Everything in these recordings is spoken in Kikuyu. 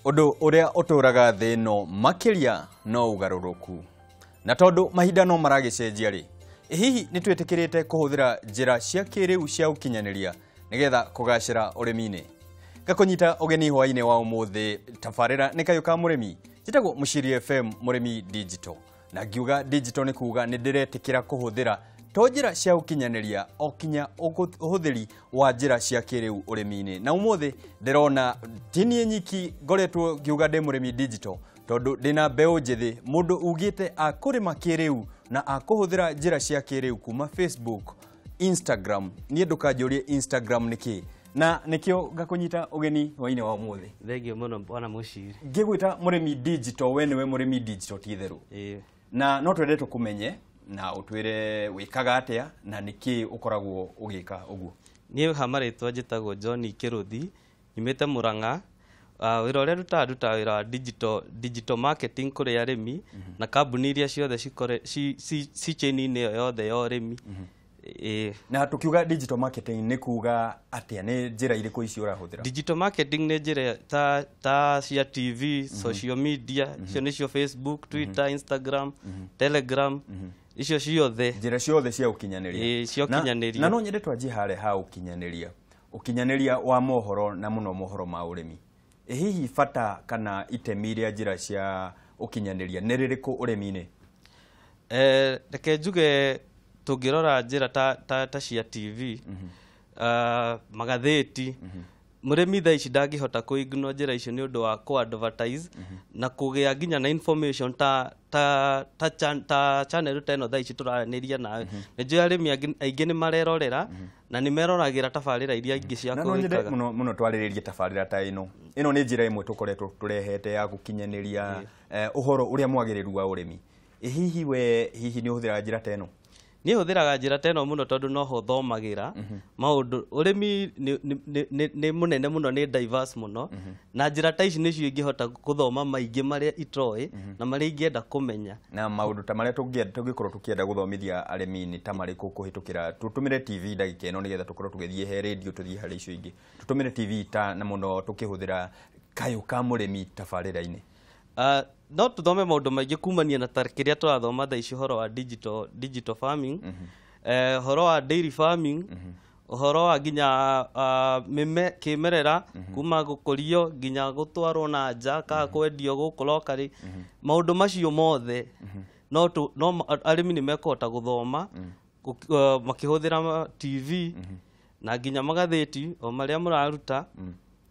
Ũndũ ũrĩa ũtũraga thĩ ĩno makĩria no ũgarũrũku. Na tondũ mahinda no maragĩcenjia rĩ, hihi nĩ twĩtĩkĩrĩte kũhũthĩra njĩra cia kĩrĩu cia ũkinyanĩria nĩgetha kũgacĩra ũrĩmi-inĩ? Ngakũnyita ũgeni hwaĩ-inĩ wa ũmũthĩ tabarĩra nĩ Kayũ ka Mũrĩmi. Njĩtagwo Mũciri FM Mũrĩmi Digital. Na ngiuga digital nĩ kuga nĩ ndĩretĩkĩra kũhũthĩra to njĩra cia ũkinyanĩria o kinya ũhũthĩri wa njĩra cia kĩrĩu ũrĩmi-inĩ. Na ũmũthĩ ndĩrona ti niĩ nyiki ngoretwo ngiuga ndĩ mũrĩmi digital, tondũ ndĩna mbeũ njĩthĩ, mũndũ ugĩte akũrĩma kĩrĩu na akũhũthĩra njĩra cia kĩrĩu kuma Facebook, Instagram. Niĩ ndũkanjũrie Instagram nĩ kĩ, na nĩkĩo ngakũnyita ũgeni hwaĩ-inĩ wa ũmũthĩ. Thengio mũno bwana Mũciri. Ngĩgwĩta mũrĩmi digital, we nĩwe mũrĩmi digital ti itherũ. Ĩĩ. Na no twende tũkũmenye na ũtwĩre wĩkaga atĩa na nĩkĩ ũkoragwo ũgĩka ũguo. Niĩ ha marĩtwa njĩtagwo John Kĩrũthi, nyumĩte Mũrang'a. Wĩra ũrĩa ndutaga, ndutaga wĩra wa digital marketing kũrĩ arĩmi na kambuni iria ciothe ci chain-inĩ ĩyo yothe ya ũrĩmi. Ĩĩ. Na tukiuga digital marketing nĩ kuga atĩa, nĩ njĩra irĩkũ icio ũrahũthĩra? Digital marketing nĩ njĩra ta cia TV, social media, icio nĩcio Facebook, Twitter, Instagram, Telegram, icio ciothe. Njĩra ciothe cia ũkinyanĩria. Ĩĩ, cia ũkinyanĩria. Na no nyende twanjie harĩa ha ũkinyanĩria. Ũkinyanĩria wa mohoro na mũno mohoro ma ũrĩmi. Ĩ hihi bata kana itemi rĩa njĩra cia ũkinyanĩria nĩ rĩrĩkũ ũrĩmi-inĩ? Reke njuge tũngĩrora njĩra ta cia TV, magathĩti, mũrĩmi thaa ici ndangĩhota kũ-ignore njĩra icio nĩ ũndũ wa kũ-advertise na kũgĩa nginya na information ta channel ta ĩno thaa ici tũraranĩria nawe. Nĩ njũĩ arĩmi aingĩ nĩ marerorera na nĩ meroragĩra tabarĩra iria ingĩ cia Na no nyende kũgĩkaga. mũno mũno twarĩrĩrie tabarĩra ta ĩno. Ĩno nĩ njĩra ĩmwe tũkoretwo tũrehete ya gũkinyanĩria, ũhoro ũrĩa mwagĩrĩru wa ũrĩmi. Ĩ hihi we hihi nĩ ũhũthĩraga njĩra ta ĩno? Niĩ hũthĩraga njĩra ta ĩno mũno tondũ noho thomagĩra maũndũ. Ũrĩmi nĩ mũnene mũno, nĩ diverse mũno, na njĩra ta ici nĩcio ingĩhota gũthoma maingĩ marĩa itoĩ na marĩa ingĩenda kũmenya. Na maũndũ ta marĩa tũngĩkorwo tũkĩenda gũthomithia arĩmi nĩ ta marĩkũ kũhĩtũkĩra tũtũmĩre TV ndagĩka ĩno nĩgetha tũkorwo tũgĩthiĩ he radio, tũthiĩ harĩ icio ingĩ. Tũtũmĩre TV ta na mũno tũkĩhũthĩra Kayũ ka Mũrĩmi tabarĩra-inĩ. No tũthome maũndũ maingĩ kumania na ta kĩrĩa tũrathoma thaa ici, ũhoro wa digital farming, ũhoro wa dairy farming, ũhoro wa nginya kĩmerera kuma gũkũrio nginya gũtwarwo na nja kana kwendio gũkũ locally. Maũndũ macio mothe no arĩmi nĩ mekũhota gũthoma makĩhũthĩra TV na nginya magathĩti o marĩa mũraruta.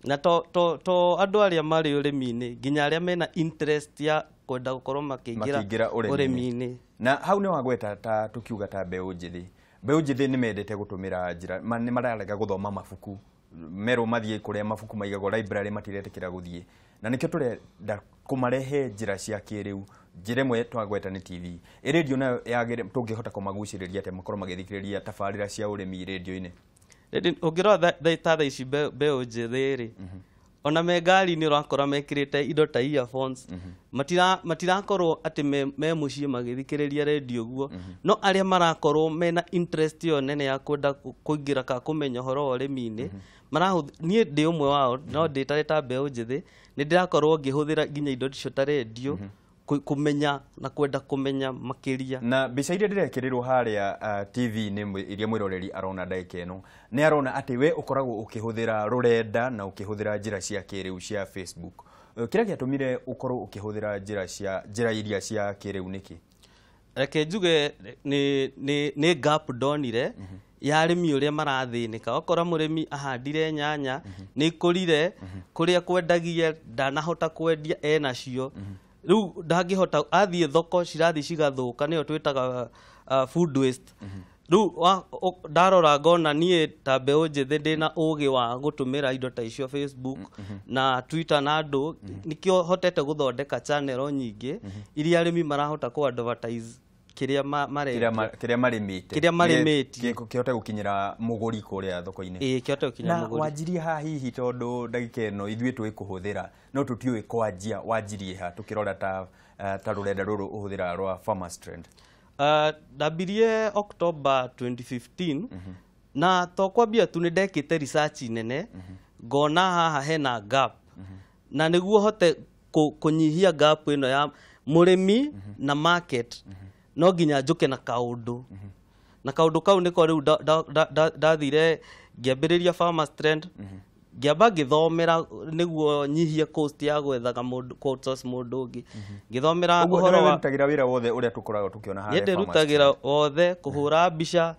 Na to andũ arĩa marĩ ũrĩmi-inĩ, nginya arĩa mena interest ya kwenda gũkorwo makĩingĩra Makĩingĩra ũrĩmi-inĩ. ũrĩmi-inĩ. Na hau nĩ wagweta ta tukiuga ta mbeũ njĩthĩ. Mbeũ njĩthĩ nĩ mendete gũtũmĩra njĩra, nĩ mararega gũthoma mabuku. Merwo mathiĩ kũrĩa mabuku maigagwo library matiretĩkĩra gũthiĩ. Na nĩkĩo tũrenda kũmarehe njĩra cia kĩrĩu. Njĩra ĩmwe twagweta nĩ TV. Ĩ radio nayo tũngĩhota kũmagucĩrĩria atĩa makorwo magĩthikĩrĩria tabarĩra cia ũrĩmi radio-inĩ? Rĩndĩ, ũngĩrora ta thaa ici mbeũ njĩthĩ rĩ, ona me ngari-inĩ ũrakora mekĩrĩte indo ta earphones. Matirakorwo atĩ me mũciĩ magĩthikĩrĩria radio ũguo. No arĩa marakorwo mena interest ĩyo nene ya kwenda kũingĩra kana kũmenya ũhoro wa ũrĩmi-inĩ, niĩ ndĩ ũmwe wao, no ndĩtare ta mbeũ njĩthĩ, nĩ ndĩrakorwo ngĩhũthĩra nginya indo icio ta radio kũmenya na kwenda kũmenya makĩria. Na mbica iria ndĩrekĩrĩrwo harĩa, TV-inĩ iria mwĩroreri arona ndagĩka ĩno, nĩ arona atĩ we ũkoragwo ũkĩhũthĩra rũrenda na ũkĩhũthĩra njĩra cia kĩrĩu cia Facebook. Kĩrĩa gĩatũmire ũkorwo ũkĩhũthĩra njĩra iria cia kĩrĩu nĩkĩ? Reke njuge nĩ gap ndonire ya arĩmi ũrĩa marathĩnĩka. Wakora mũrĩmi ahandire nyanya, nĩ ikũrire, kũrĩa kwendagia ndanahota kwendia enacio. Rĩu ndangĩhota, athiĩ thoko cirathiĩ cigathũka, nĩyo twĩtaga food waste. Rĩu ndarora ngona niĩ ta mbeũ njĩthĩ ndĩna ũgĩ wa gũtũmĩra indo ta icio Facebook na Twitter na andũ, nĩkĩo hotete gũthondeka channel nyingĩ iria arĩmi marahota kũ advertise kĩrĩa marendia. Kĩrĩa marĩmĩte. Kĩrĩa marĩmĩte. Kĩhote gũkinyĩra mũgũri kũrĩa thoko-inĩ. Ĩĩ, kĩhote gũkinyĩra Na mũgũri. wanjirie haha hihi tondũ ndagĩka ĩno ithuĩ tũĩ kũhũthĩra, no tũtiũĩ kwanjia, wanjirie ha tũkĩrora ta rũrenda rũrũ ũhũthĩraga rwa Farmers Trend? Ndambirie October 2015, na to kwambia tu nĩ ndekĩte research nene, ngona haha hena gap. Na nĩguo hote kũnyihia gap ĩno ya mũrĩmi na market, no nginya njũke na kaũndũ, na kaũndũ kau nĩko rĩu ndathire ngĩambĩrĩria Farmers Trend. Ngĩamba ngĩthomera nĩguo nyihie cost ya gwethaga mũndũ, outsource mũndũ ũngĩ. Ngĩthomera Ũguo ũhoro nĩwe wa wĩrutagĩra wĩra wothe ũrĩa tũkoragwo tũkĩona niĩ harĩa Farmers ndĩrutagĩra wothe, kũhũra mbica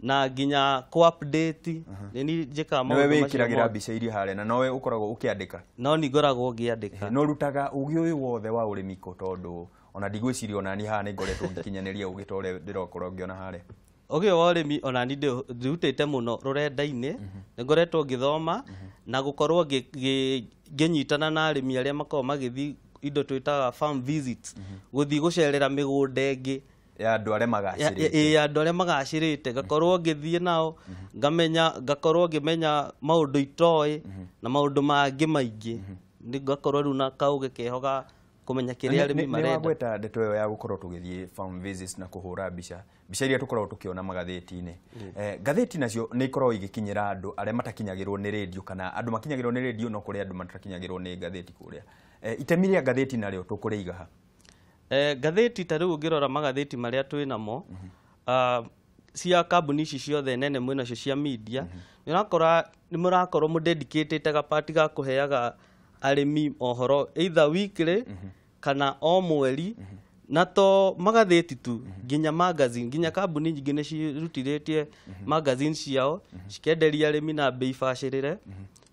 na nginya kũ update nĩ niĩ njĩkaga Nĩwe maũndũ macio wĩkĩragĩra mothe. mbica iria harĩa na nowe ũkoragwo ũkĩandĩka? No nĩ ngoragwo ngĩandĩka. No rutaga ũgĩ ũyũ wothe wa ũrĩmi kũ? Tondũ ona ndigwĩciria ona niĩ haha nĩ ngoretwo ngĩkinyanĩria ũgĩ ta ũrĩa ndĩrokorwo ngĩona harĩa. Ũgĩ ũyũ wa ũrĩmi ona niĩ ndĩrutĩte mũno rũrenda-inĩ. Nĩ ngoretwo ngĩthoma na gũkorwo ngĩnyitana na arĩmi arĩa makoragwo magĩthiĩ indo twĩtaga farm visits, gũthiĩ gũcerera mĩgũnda ĩngĩ ya andũ arĩa magacĩrĩte. Ĩ, andũ arĩa magacĩrĩte, ngakorwo ngĩthiĩ nao, ngamenya, ngakorwo ngĩmenya maũndũ itoĩ na maũndũ mangĩ maingĩ. Nĩ ngakorwo rĩu na kaũgĩ keho ga kũmenya kĩrĩa arĩmi Nĩ marenda. wagweta ndeto ĩyo ya gũkorwo tũgĩthiĩ farm visits na kũhũra mbica, mbica iria tũkoragwo tũkĩona magathĩti-inĩ. Ngathĩti nacio nĩ ikoragwo igĩkinyĩra andũ arĩa matakinyagĩrwo nĩ rĩndio, kana andũ makinyagĩrwo nĩ rĩndio, no kũrĩ andũ matakinyagĩrwo nĩ ngathĩti kũrĩa. Itemi rĩa ngathĩti narĩo tũkũrĩiga ha? Ngathĩti ta rĩu ũngĩrora magathĩti marĩa twĩ namo, cia kambuni ici ciothe nene mwĩnacio cia media, nĩ ũrakora nĩ mũrakorwo mũdedicatĩte gapati ga kũheaga arĩmi mohoro either weekly kana o mweri. Na to magathĩti tu, nginya magazine, nginya kambuni nyingĩ nĩ cirutithĩtie magazine ciao cikenderia arĩmi na bei bacĩrĩre,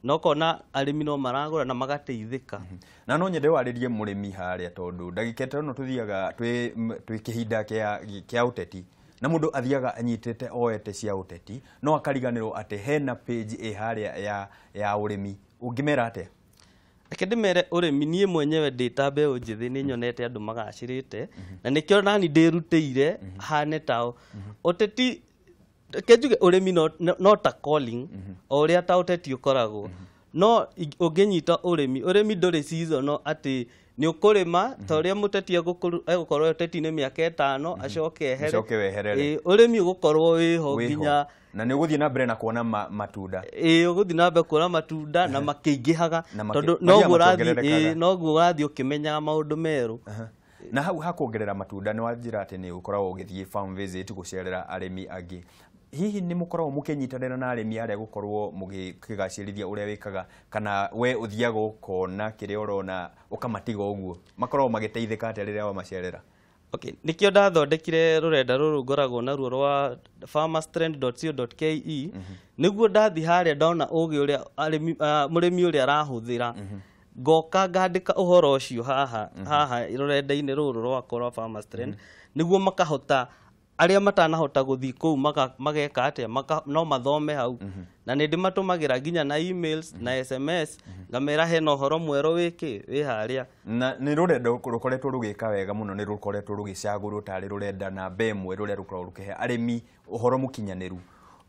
na ũkona arĩmi no maragũra na magateithĩka. Na no nyende warĩrie mũrĩmi harĩa, tondũ ndagĩka ĩno tũthiaga twĩ kĩhinda kĩa ũteti, na mũndũ athiaga anyitĩte oete cia ũteti, no akariganĩrwo atĩ hena page ĩ harĩa ya ũrĩmi. Ũngĩmera atĩa? Reke ndĩmere, ũrĩmi niĩ mwenyewe ndĩ ta mbeũ njĩthĩ nĩ nyonete andũ magacĩrĩte, na nĩkĩo nani ndĩrutĩire hane tao. Ũteti, reke njuge ũrĩmi no ta calling, o ũrĩa ta ũteti ũkoragwo. No ũngĩnyita ũrĩmi, ũrĩmi ndũrĩ season atĩ nĩ ũkũrĩma ta ũrĩa mũteti egũkorwo ũteti-inĩ mĩaka 5 acoke ehere. Ũcoke weherere. Ĩ, ũrĩmi ũgũkorwo wĩho Wĩho. nginya Na nĩ ũgũthiĩ na mbere na kuona matunda. Ĩ, ũgũthiĩ na mbere kuona matunda na makĩingĩhaga, Na tondũ mathiaga noguo ũrathiĩ, makĩongererekaga. ĩ, noguo ũrathiĩ ũkĩmenyaga maũndũ merũ. Na hau hakuongerera matunda, nĩ wanjĩra atĩ nĩ ũkoragwo ũgĩthiĩ farm visit gũcerera arĩmi angĩ. Hihi nĩ mũkoragwo mũkĩnyitanĩra na arĩmi arĩa gũkorwo mũgĩkĩgacĩrithia ũrĩa wĩkaga, kana we ũthiaga ũkona kĩrĩa ũrona ũkamatiga ũguo? Makoragwo magĩteithĩka atĩa rĩrĩa wamacerera? Okay, nĩkĩo ndathondekire rũrenda rũrũ ngoragwo naruo rwa farmerstrend.co.ke, nĩguo ndathiĩ harĩa ndona ũgĩ ũrĩa arĩmi, mũrĩmi ũrĩa arahũthĩra, ngoka ngandĩka ũhoro ũcio haha rũrenda-inĩ rũrũ rwakwa rwa Farmers Trend, nĩguo makahota, arĩa matanahota gũthiĩ kũu mageka atĩa, no mathome hau. Na nĩ ndĩmatũmagĩra nginya na emails na SMS, ngamera hena ũhoro mwerũ wĩkĩ wĩ harĩa. Na nĩ rũrenda rũkoretwo rũgĩka wega mũno, nĩ rũkoretwo rũgĩcagũrwo tarĩ rũrenda namba 1 rũrĩa rũkoragwo rũkĩhe arĩmi ũhoro mũkinyanĩru.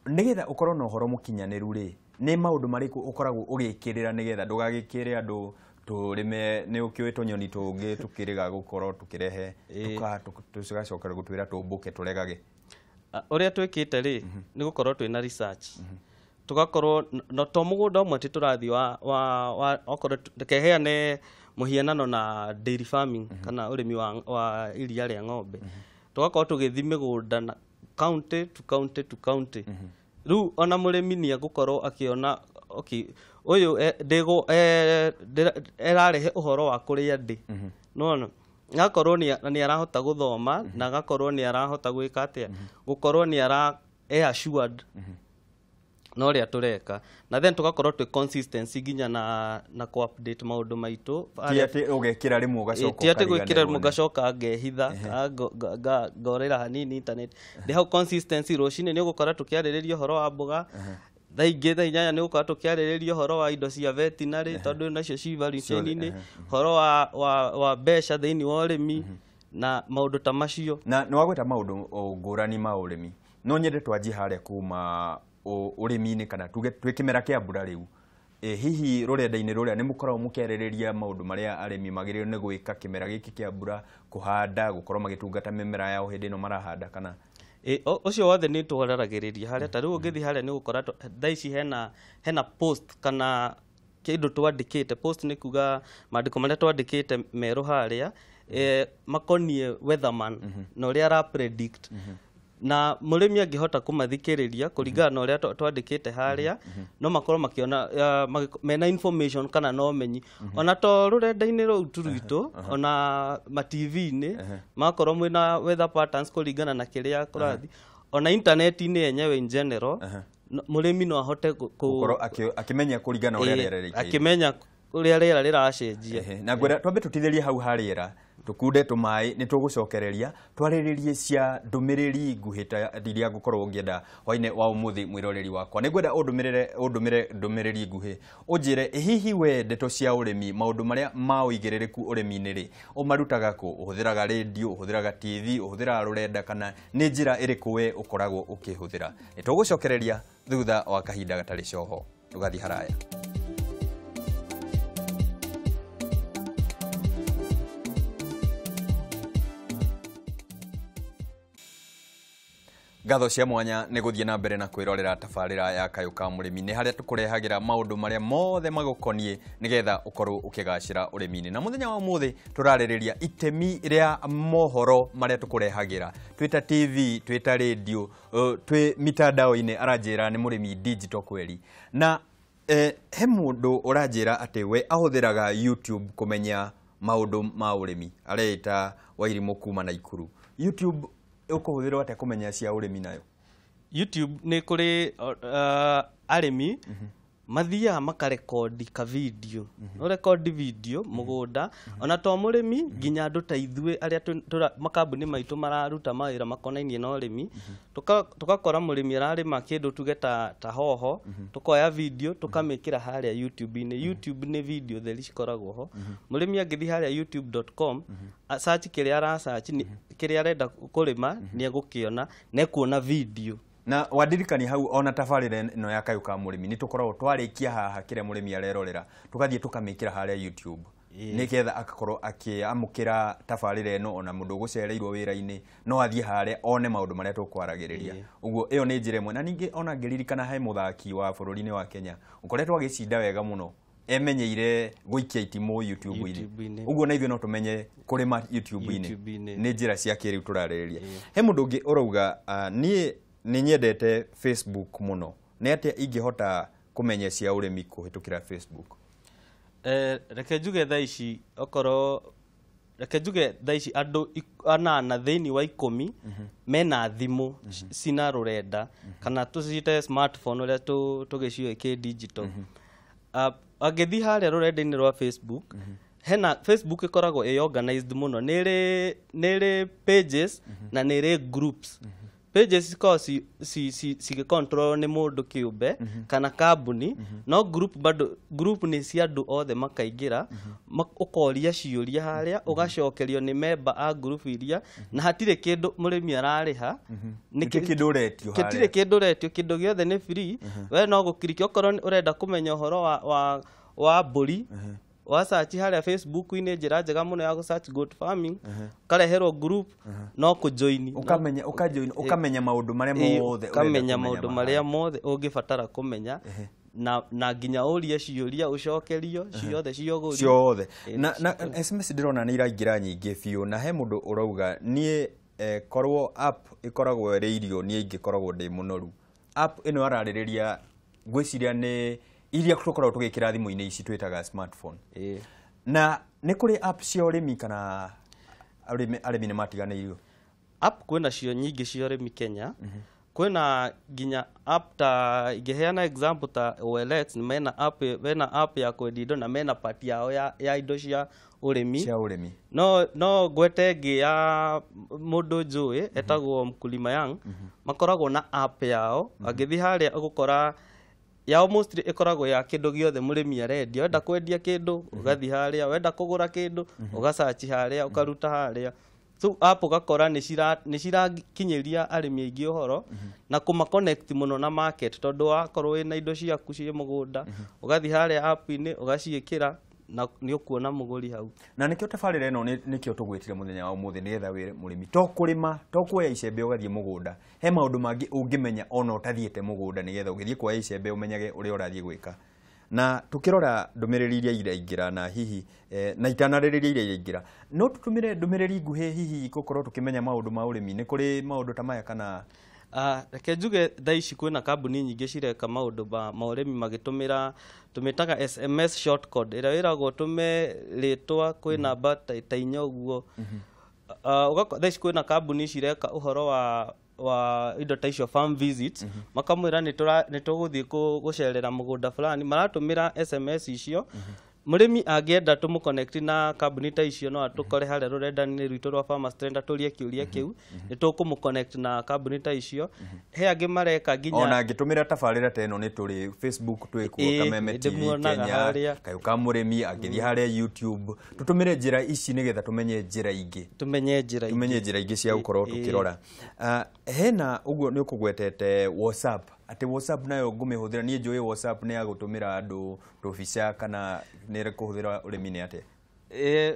Nĩgetha ũkorwo na ũhoro mũkinyanĩru rĩ, nĩ maũndũ marĩkũ ũkoragwo ũgĩkĩrĩra nĩgetha ndũgagĩkĩre andũ tũrĩme? Nĩ ũkĩũĩ tũnyoni tũngĩ tũkĩrĩga gũkorwo tũkĩrehe tũgacoka gũtwĩra tũmbũke tũregage. Ũrĩa twĩkĩte rĩ, nĩ gũkorwo twĩna research, tũgakorwo no to mũgũnda ũmwe atĩ tũrathiĩ wa okorwo reke heane mũhianano na dairy farming kana ũrĩmi wa iria rĩa ng'ombe, tũgakorwo tũgĩthiĩ mĩgũnda na county to county to county. Rĩu ona mũrĩmi nĩ egũkorwo akĩona, okay, ũyũ ndĩgũ ĩrarehe ũhoro wa kũrĩa ndĩ, nĩwona agakorwo nĩ arahota gũthoma na agakorwo nĩ arahota gwĩka atĩa, gũkorwo nĩ ara e assured na ũrĩa tũreka. Na then tũgakorwo twĩ consistency nginya na kũ update maũndũ maitũ. Ti atĩ ũgekĩra rĩmwe ũgacoka Ti atĩ gwĩkĩra rĩmwe ũkariganĩrwo. Ngacoka ngehitha, ngorĩra hanini internet. Ndĩ hau consistency, rũcinĩ nĩ ũgũkora tũkĩarĩrĩria ũhoro wa mboga, thaa ingĩ thaa 8 nĩ ũgũkora tũkĩarĩrĩria ũhoro wa indo cia veterinary, tondũ nacio ci value chain-inĩ, ũhoro wa mbeca thĩinĩ wa ũrĩmi na maũndũ ta macio. Na nĩ wagweta maũndũ ngũrani ma ũrĩmi, no nyende twanjie harĩa kuma ũrĩmi-inĩ, kana tuge twĩ kĩmera kĩa mbura rĩu. Hihi rũrenda-inĩ rũrĩa nĩ mũkoragwo mũkĩarĩrĩria maũndũ marĩa arĩmi magĩrĩirwo nĩ gwĩka kĩmera gĩkĩ kĩa mbura, kũhanda, gũkorwo magĩtungata mĩmera yao hĩndĩ ĩno marahanda, kana? Ĩ, ũcio wothe nĩ twararagĩrĩria harĩa. Ta rĩu ũngĩthiĩ harĩa nĩ ũgũkora thaa ici hena post kana kĩndũ twandĩkĩte. Post nĩ kuga maandĩko marĩa twandĩkĩte merũ harĩa makoniĩ weatherman na ũrĩa ara predict, na mũrĩmi angĩhota kũmathikĩrĩria kũringana na ũrĩa twandĩkĩte harĩa, no makorwo makĩona mena information kana na ũmenyi, ona to rũrenda-inĩ rũu tu rwitũ, ona ma TV-inĩ makorwo mwĩna weather patterns kũringana na kĩrĩa kũrathiĩ, ona internet-inĩ yenyewe in general, mũrĩmi no ahote gũkorwo akĩmenya kũringana na ũrĩa rĩera rĩikaire. Akĩmenya ũrĩa rĩera rĩracenjia. Ehe, na ngwenda twambe tũtithĩrie hau ha rĩera, tũkunde tũmaĩ, nĩ tũgũcokereria twarĩrĩrie cia ndũmĩrĩri nguhĩ ta iria ngũkorwo ngĩenda hwainĩ wa ũmũthĩ. Mwĩroreri wakwa, nĩ ngwenda ũndũmĩre ndũmĩrĩri nguhĩ, ũnjĩre ĩ hihi we ndeto cia ũrĩmi, maũndũ marĩa ma ũigĩrĩrĩku ũrĩmi-inĩ rĩ, ũmarutaga kũ? Ũhũthĩraga rĩndiũ, ũhũthĩraga TV, ũhũthĩraga rũrenda, kana nĩ njĩra ĩrĩkũ we ũkoragwo ũkĩhũthĩra? Nĩ tũgũcokereria thutha wa kahinda gatarĩ coho, ndũgathiĩ haraya. Ngatho cia mwanya nĩ gũthiĩ na mbere na kwĩrorera tabarĩra ya Kayũ ka Mũrĩmi, nĩ harĩa tũkũrehagĩra maũndũ marĩa mothe magũkoniĩ nĩgetha ũkorwo ũkĩgacĩra ũrĩmi-inĩ. Na mũthenya wa ũmũthĩ tũrarĩrĩria itemi rĩa mohoro marĩa tũkũrehagĩra twĩta TV, twĩta radio, twĩ mitandao-inĩ. Aranjĩra nĩ mũrĩmi digital kweri, na he mũndũ ũranjĩra atĩ we ahũthĩraga YouTube kũmenya maũndũ ma ũrĩmi, areĩta Wairimũ kuma Naikuru. YouTube ũkũhũthĩrwo atĩa kũmenya cia ũrĩmi nayo? YouTube nĩ kũrĩ arĩmi mathiaga makarekondi ka video, no rekondi video mũgũnda, ona to mũrĩmi, nginya andũ ta ithuĩ arĩa makambuni maitũ mararuta mawĩra makonainie na ũrĩmi. Tũgakora mũrĩmi ararĩma kĩndũ tuge ta hoho, tũkoya video tũkamĩkĩra harĩa YouTube-inĩ. YouTube nĩ video theri cikoragwo ho. Mũrĩmi angĩthiĩ harĩa youtube.com, search kĩrĩa ara search, kĩrĩa arenda kũrĩma, nĩ egũkĩona na ekuona video. Na wandirikania hau, ona tabarĩra ĩno ya Kayũ ka Mũrĩmi nĩ tũkoragwo twarĩkia haha kĩrĩa mũrĩmi arerorera, tũgathiĩ tũkamĩkĩra harĩa YouTube nĩgetha akakorwo akĩamũkĩra tabarĩra ĩno. Ona mũndũ ũgũcereirwo wĩra-inĩ no athiĩ harĩa one maũndũ marĩa tũkwaragĩrĩria. Ũguo ĩyo nĩ njĩra ĩmwe. Na ningĩ ona ngĩririkana he mũthaki wa bũrũri-inĩ wa Kenya ũkoretwo agĩcinda wega mũno, emenyeire gũikia itimũ YouTube-inĩ. YouTube-inĩ. Ũguo na ithuĩ no tũmenye kũrĩma YouTube-inĩ. YouTube-inĩ. Nĩ njĩra cia kĩrĩu tũrarĩrĩria. He mũndũ ũngĩ ũrauga, niĩ nĩ nyendete Facebook mũno, nĩ atĩa ingĩhota kũmenya cia ũrĩmi kũhĩtũkĩra Facebook? Reke njuge thaa ici, okorwo reke njuge thaa ici andũ 8 thĩinĩ wa 10 mena thimũ cina rũrenda, kana tũciĩte smartphone ũrĩa tũgĩciũĩ kĩ digital. Angĩthiĩ harĩa rũrenda-inĩ rwa Facebook, hena Facebook ĩkoragwo ĩ organized mũno, nĩ ĩrĩ pages na nĩ ĩrĩ groups. Pages cikoragwo cigĩcontrol nĩ mũndũ kĩũmbe kana kambuni, no group bado, group nĩ cia andũ othe makaingĩra, ũkoria ciũria harĩa, ũgacokerio nĩ member a group iria, na hatirĩ kĩndũ mũrĩmi ararĩha. Nĩ kĩndũ ũretio Gĩtirĩ harĩa. Kĩndũ ũretio, kĩndũ gĩothe nĩ free. We no gũkiriki, okorwo ũrenda kũmenya ũhoro wa mbũri, wa search harĩa Facebook-inĩ, njĩra njega mũno ya gũ search goat farming, ũkareherwo group, no kũjoin. Ũkamenya, ũkajoin, ũkamenya maũndũ marĩa mothe ũrenda. Ũkamenya Kũmenya maũndũ ma marĩa mothe ũngĩbatara kũmenya, na nginya ũrie ciũria ũcokerio ciothe ciogũri. Ciothe. Na SMS ndĩrona nĩ iraingĩra nyingĩ biũ, na he mũndũ ũrauga, niĩ korwo app ĩkoragwo ĩrĩ irio, niĩ ingĩkoragwo ndĩ mũnoru. App ĩno ararĩrĩria ngwĩciria nĩ iria tũkoragwo tũgĩkĩra thimũ-inĩ ici twĩtaga smartphone. Na nĩ kũrĩ app cia ũrĩmi kana arĩmi nĩ matiganĩirio? App kwĩna cio nyingĩ cia ũrĩmi Kenya. Kwĩna nginya app ta, ingĩheana example ta OLX, nĩ mena app, mena app ya kwendia indo na mena part yao ya indo cia ũrĩmi. Cia ũrĩmi. No ngwete ĩngĩ ya mũndũ njũĩ etagwo Mkulima Young, makoragwo na app yao. Angĩthiĩ harĩa ũgũkora yao mostly ĩkoragwo ya kĩndũ gĩothe mũrĩmi arendia. Wenda kwendia kĩndũ ũgathiĩ harĩa, wenda kũgũra kĩndũ ũgacaci harĩa, ũkaruta harĩa. So app ũgakora nĩ cirakinyĩria arĩmi aingĩ ũhoro na kũma connect mũno na market, tondũ wakorwo wĩna indo ciaku ciĩ mũgũnda, ũgathiĩ harĩa app-inĩ ũgaciĩkĩra na nĩ ũkuona mũgũri hau. Na nĩkĩo tabarĩra ĩno nĩkĩo tũgwĩtire mũthenya wa ũmũthĩ, nĩgetha wĩre mũrĩmi to kũrĩma, to kuoya icembe ũgathiĩ mũgũnda, he maũndũ mangĩ ũngĩmenya ona ũtathiĩte mũgũnda, nĩgetha ũgĩthiĩ kuoya icembe ũmenyage ũrĩa ũrathiĩ gwĩka. Na tukirora ndũmĩrĩri iria iraingĩra na hihi na itanarĩrĩria iria iraingĩra, no tũtũmĩre ndũmĩrĩri nguhĩ hihi gũkorwo tũkĩmenya maũndũ ma ũrĩmi. Nĩ kũrĩ maũndũ ta maya kana? Reke njuge thaa ici kwĩna kambuni nyingĩ cireka maũndũ ma ũrĩmi magĩtũmĩra tũmĩtaga SMS short code ĩrĩa wĩragwo ũtũme rĩtwa kwĩ namba ta 4 ũguo. Thaa ici kwĩna kambuni cireka ũhoro wa indo ta icio farm visits, makamwĩra nĩ tũgũthiĩ gũcerera mũgũnda fulani, maratũmĩra SMS icio. Mũrĩmi angĩenda tũmũconnect na kambuni ta icio no atũkore harĩa rũrenda-inĩ rwitũ rwa Farmers Trend atũrie kĩũria kĩu, nĩ tũkũmũconnect na kambuni ta icio. He angĩ mareka nginya ona angĩtũmĩra tabarĩra ta ĩno nĩ tũrĩ Facebook twĩkuo Kameme TV Kenya, Kayũ ka Mũrĩmi, angĩthiĩ harĩa YouTube, tũtũmĩre njĩra ici nĩgetha tũmenye njĩra ingĩ, tũmenye njĩra ingĩ cia gũkorwo tũkĩrora. Hena ũguo nĩ ũkũgwetete WhatsApp, atĩ WhatsApp nayo ngũmĩhũthĩra niĩ njũĩ WhatsApp nĩ ya gũtũmĩra andũ tũbica kana nĩ kũhũthĩra ũrĩmi-inĩ atĩa?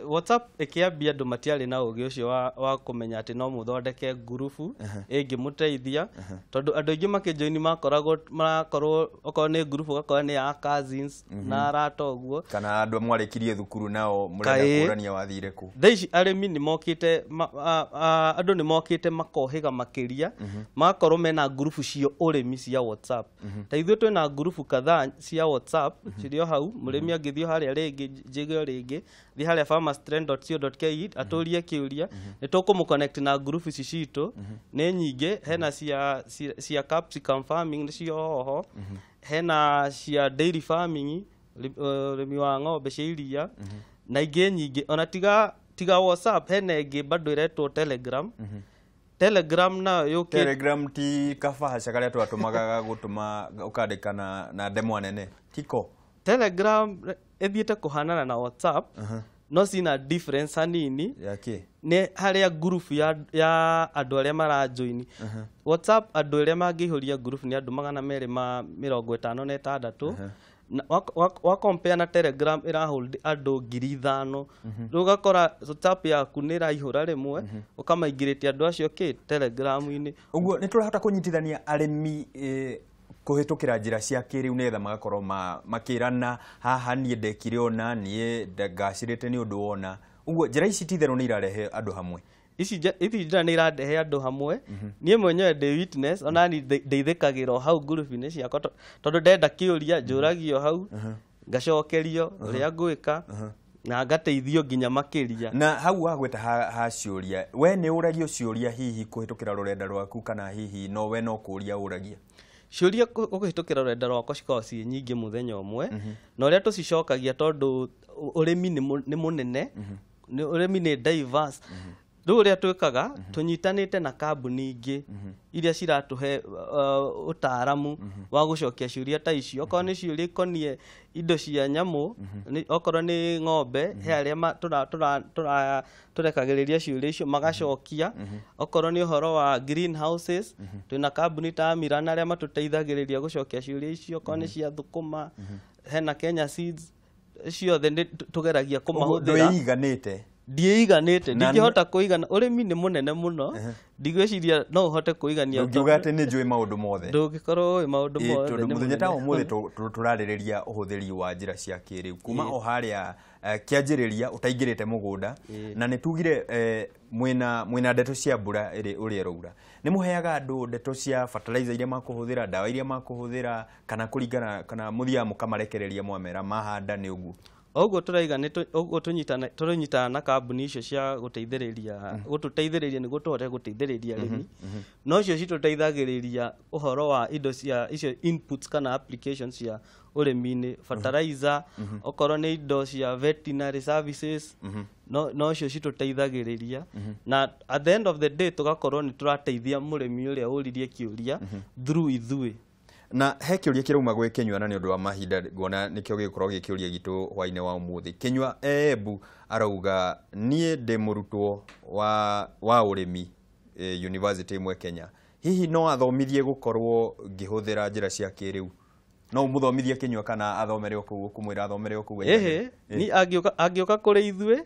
WhatsApp ĩkĩambia andũ matiarĩ na ũgĩ ũcio wa kũmenya atĩ no mũthondeke ngurubu ĩngĩmũteithia, tondũ andũ aingĩ makĩjoini makoragwo marakorwo okorwo nĩ ngurubu ũgakora nĩ ya cousins na arata ũguo, kana andũ mwarĩkirie thukuru nao mũrenda kũrania wathire kũ. Thaa ici arĩmi nĩ mokĩte, andũ nĩ mokĩte makohĩga makĩria, magakorwo mena ngurubu cia ũrĩmi cia WhatsApp. Ta ithuĩ twĩna ngurubu kadhaa cia WhatsApp cirĩ o hau, mũrĩmi angĩthiĩ harĩa rĩngĩ njĩge o rĩngĩ thiĩ harĩa farmerstrend.co.ke atũrie kĩũria, nĩ tũkũmũconnect na ngurubu ici citũ. Nĩ nyingĩ, hena cia capsicum farming nĩcio hoho, hena cia dairy farming, ũrĩmi wa ng'ombe cia iria, na ingĩ nyingĩ. Ona tiga WhatsApp hena ĩngĩ bado ĩretwo Telegram. Telegram nayo yũkĩte. Telegram ti kabahaca karĩa twatũmaga gũtũma ũkandĩka na ndemwa nene, tiko? Telegram ĩthiĩte kũhanana na WhatsApp, no cina difference hanini. Nĩ harĩa ngurubu ya andũ arĩa marajoini. WhatsApp andũ arĩa mangĩihũria ngurubu nĩ andũ 256, wa compare na Telegram ĩrahold andũ 5,000. Rĩu ũgakora WhatsApp yaku nĩ ĩraihũra rĩmwe, ũkamaingĩrĩtie andũ acio kĩ Telegram-inĩ. Ũguo nĩ tũrahota kũnyitithania arĩmi kũhĩtũkĩra njĩra cia kĩrĩu nĩgetha magakorwo makĩrana haha niĩ ndekire ũna, niĩ ngacĩrĩte nĩ ũndũ wona. Ũguo njĩra ici ti itherũ nĩ irarehe andũ hamwe. Ici njĩra nĩ irarehe andũ hamwe. Niĩ mwenyewe ndĩ witness, ona niĩ ndeithĩkagĩra o hau ngurubu-inĩ ciakwa, tondũ ndenda kĩũria njũragio hau, ngacokerio ũrĩa ngwĩka, na ngateithio nginya makĩria. Na hau wagweta ha ciũria, we nĩ ũragio ciũria hihi kũhĩtũkĩra rũrenda rwaku kana hihi no we no kũũria ũragia? Ciũria kũhĩtũkĩra rũrenda rwakwa cikoragwo ciĩ nyingĩ mũthenya ũmwe, na ũrĩa tũcicokagia tondũ ũrĩmi nĩ mũnene, ũrĩmi nĩ diverse. Rĩu ũrĩa twĩkaga, tũnyitanĩte na kambuni ingĩ iria ciratũhe ũtaaramu wa gũcokia ciũria ta icio. Okorwo nĩ ciũria ikoniĩ indo cia nyamũ, okorwo nĩ ng'ombe, he arĩa tũrekagĩrĩria ciũria icio magacokia. Okorwo nĩ ũhoro wa greenhouses, twĩna kambuni ta Miran arĩa matũteithagĩrĩria gũcokia ciũria icio. Okorwo nĩ cia thũkũma, hena Kenya Seeds, ciothe nĩ tũgeragia kũmahũthĩra. Ndwĩiganĩte? Ndiĩiganĩte, ndingĩhota kũigana. Ũrĩmi nĩ mũnene mũno, ndigwĩciria no ũhote kũigania. Ndũngiuga atĩ nĩ njũĩ maũndũ mothe. Ndũngĩkorwo ũĩ maũndũ mothe. Tondũ mũthenya ta ũmũthĩ tũrarĩrĩria ũhũthĩri wa njĩra cia kĩrĩu kuma o harĩa kĩanjĩrĩria ũtaingĩrĩte mũgũnda, na nĩ tugire mwĩna ndeto cia mbura ũrĩa ĩraura. Nĩ mũheaga andũ ndeto cia fertilizer iria makũhũthĩra, ndawa iria makũhũthĩra, kana kũringana kana mũthiaga mũkamarekereria mwamera mahanda nĩ ũguo? Ũguo tũraiga nĩ ũguo tũnyitana na kambuni icio cia gũteithĩrĩria, gũtũteithĩrĩria nĩguo tũhote gũteithĩrĩria arĩmi. No icio citũteithagĩrĩria ũhoro wa indo cia icio inputs kana applications cia ũrĩmi-inĩ, fertilizer, okorwo nĩ indo cia veterinary services, no icio citũteithagĩrĩria. Na at the end of the day tũgakorwo nĩ tũrateithia mũrĩmi ũrĩa ũririe kĩũria through ithuĩ. Na he kĩũria kĩrauma gwĩ Kĩnyua, na nĩ ũndũ wa mahinda nguona nĩkĩo gĩgũkorwo gĩ kĩũria gitũ hwaĩ-inĩ wa ũmũthĩ. Kĩnyua Embu arauga niĩ ndĩ mũrutwo wa ũrĩmi university ĩmwe Kenya, hihi no athomithie gũkorwo ngĩhũthĩra njĩra cia kĩrĩu? No ũmũthomithie Kĩnyua kana athomere o kũu, ũkũmwĩra athomere o kũu? Ĩhĩ, ni angĩũka kũrĩ ithuĩ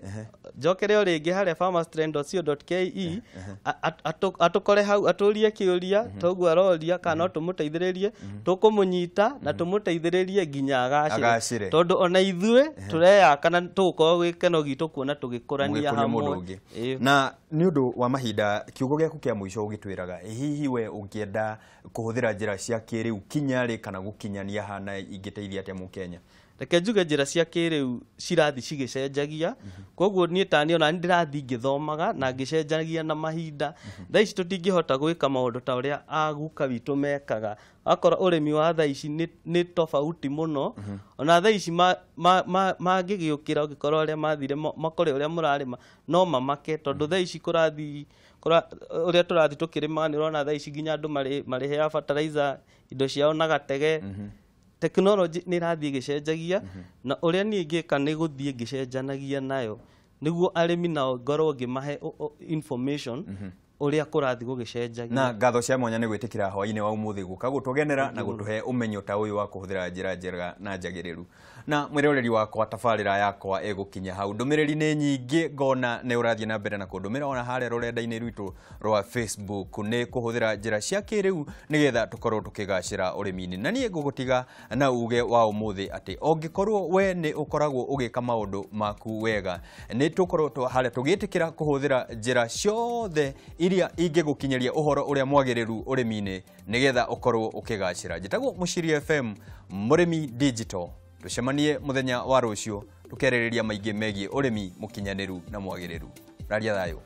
Njokere o rĩngĩ harĩa farmerstrend.co.ke, atũkore hau, atũrie kĩũria toguo aroria, kana no tũmũteithĩrĩrie, tũkũmũnyita na tũmũteithĩrĩrie nginya agacĩre, Agacĩre. tondũ ona ithuĩ tũreyaka na tũgũkorwo gĩkeno gitũ kuona tũgĩkũrania Mũgĩkũria hamwe. Mũndũ ũngĩ. Ĩĩ. Na nĩ ũndũ wa mahinda, kiugo gĩaku kĩa mũico ũgĩtwĩraga, ĩ hihi we ũngĩenda kũhũthĩra njĩra cia kĩrĩu kinya rĩ, kana gũkinyania hana ingĩteithia atĩa mũkenya? Reke njuge njĩra cia kĩrĩu cirathiĩ cigĩcenjagia, koguo niĩ tani ona nĩ ndĩrathiĩ ngĩthomaga na ngĩcenjagia na mahinda. Thaa ici tũtingĩhota gwĩka maũndũ ta ũrĩa aguka witũ mekaga. Akorwo ũrĩmi wa thaa ici nĩ tofauti mũno. Ona thaa ici mangĩgĩũkĩra, ũngĩkorwo ũrĩa mathire makore ũrĩa mũrarĩma, no mamake, tondũ thaa ici kũrathiĩ ũrĩa tũrathiĩ tũkĩrĩmaga, nĩ ũrona thaa ici nginya andũ marĩheaga fertilizer indo ciao na gatege. Technology nĩ ĩrathiĩ ĩgĩcenjagia, na ũrĩa niĩ ingĩka nĩ gũthiĩ ngĩcenjanagia nayo, nĩguo arĩmi nao ngorwo ngĩmahe information ũrĩa kũrathiĩ gũgĩcenjagia. Na ngatho cia mwanya nĩ gwĩtĩkĩra hwaĩ-inĩ wa ũmũthĩ gũka gũtũgenera na gũtũhe ũmenyo ta ũyũ wa kũhũthĩra njĩra njega na njagĩrĩru. Na mwĩroreri wakwa, tabarĩra yakwa ĩgũkinya hau. Ndũmĩrĩri nĩ nyingĩ, ngona nĩ ũrathiĩ na mbere na kũndũmĩra ona harĩa rũrenda-inĩ rwitũ rwa Facebook, nĩ kũhũthĩra njĩra cia kĩrĩu nĩgetha tũkorwo tũkĩgacĩra ũrĩmi-inĩ. Na niĩ ngũgũtiga na uge wa ũmũthĩ atĩ ũngĩkorwo we nĩ ũkoragwo ũgĩka maũndũ maku wega, nĩ tũkorwo harĩa tũgĩtĩkĩra kũhũthĩra njĩra ciothe iria ingĩgũkinyĩria ũhoro ũrĩa mwagĩrĩru ũrĩmi-inĩ nĩgetha ũkorwo ũkĩgacĩra. Njĩtagwo Mũciria FM Mũrĩmi Digital. Tũcemanie mũthenya wa rũciũ tũkerĩrĩria maingĩ megiĩ ũrĩmi mũkinyanĩru na mwagĩrĩru. Raria thayũ.